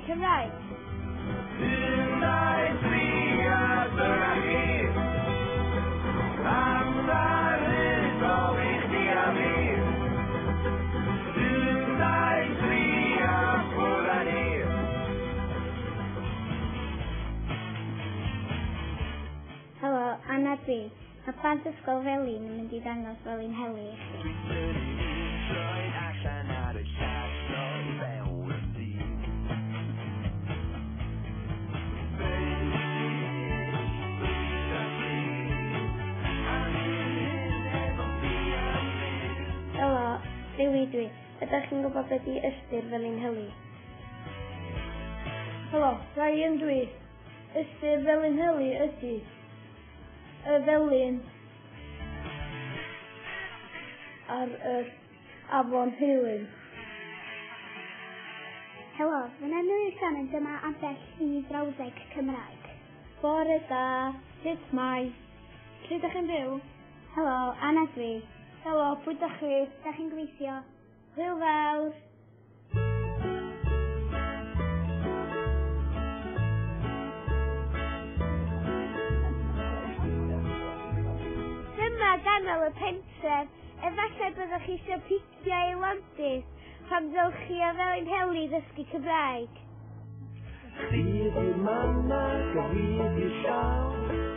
Cymraeg? 1, 2, 3, a dyna chi. Amser hudol i chdi a fi. 1, 2, 3, a ffwrdd â ni. Helo, Anna dwi. Mae plant ysgol Felin yn mynd i ddangos Felinheli i chi. Helo, Dewi dwi. Ydych chi'n gwybod beth ydi ystyr Felinheli? Helo, Ryan dwi. Ystyr Felinheli ydy y felin ar yr afon Heilyn. Helo, fy enw i Shannon, dyma ambell i frawddeg Cymraeg. Bore da, sut mae? Lle ydych chi'n byw? Helo, Anna dwi. Helo, pwy ydych chi? Dach chi'n gweithio? Hwyl fawr! Dyma ganol y pentref. Efallai byddwch chi eisiau picio i londis pan ddewch chi o Felinheli i ddysgu Cymraeg. Chdi ydi'r manag a fi ydi'r llaw.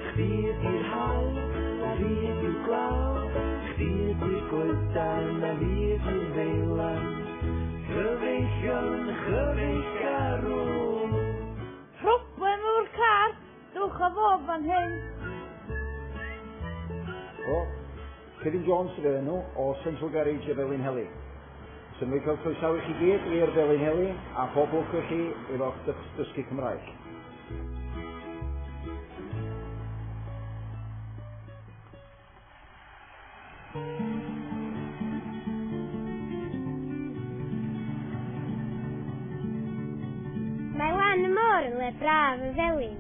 Chdi ydi'r haul a fi ydi'r glaw. Chdi ydi'r goedan a fi ydi'r ddeilan. Cyfeillion, chyfeillgarwch. Problem efo'r car, dewch â fo fan hyn. O, Kevin Jones ydy'r enw o Central Garage y Felinheli. Swn i'n cael croesawu chi gyd i'r Felinheli a pob lwc i chi efo'ch dysgu Cymraeg. Mae lan y môr yn le braf y Felin.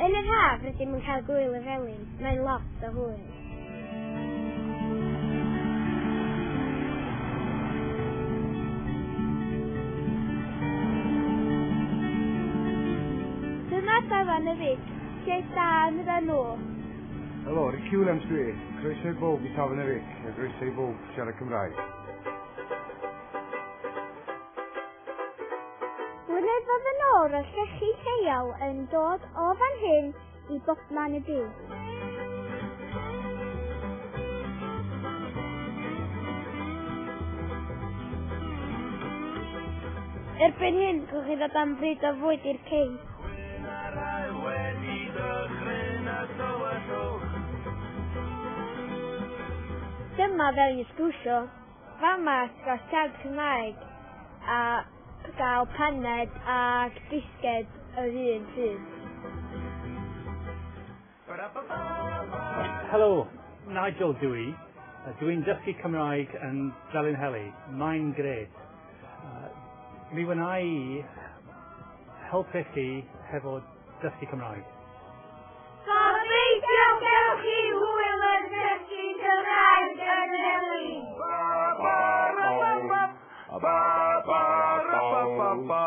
Yn yr haf rydym yn cael gwyl y Felin. Mae'n lot o hwyl. Dyma dafarn y Fic, lle da fyddan nhw. Helo, Ricky Williams dwi. Croeso i bawb i Tafarn y Fic, a croeso i bawb siarad Cymraeg. Blynyddoedd yn ôl roedd llechi lleol yn dod o fan hyn i bobman y byd. Erbyn hyn, cewch chi ddod am bryd o fwyd i'r cei. Dyma Felin Sgwsio. Fama ti'n gael siarad Cymraeg a gael paned ac bisged yr un pryd. Helo, Nigel dwi. Dwi'n dysgu Cymraeg yn Felinheli. Mae'n grêt. Mi wna i helpu chi hefo dysgu Cymraeg. Gobeithio gewch chi hwyl yn dysgu Cymraeg yn Felin. Ba ba ra ba ba ba ba ra ba ba ba.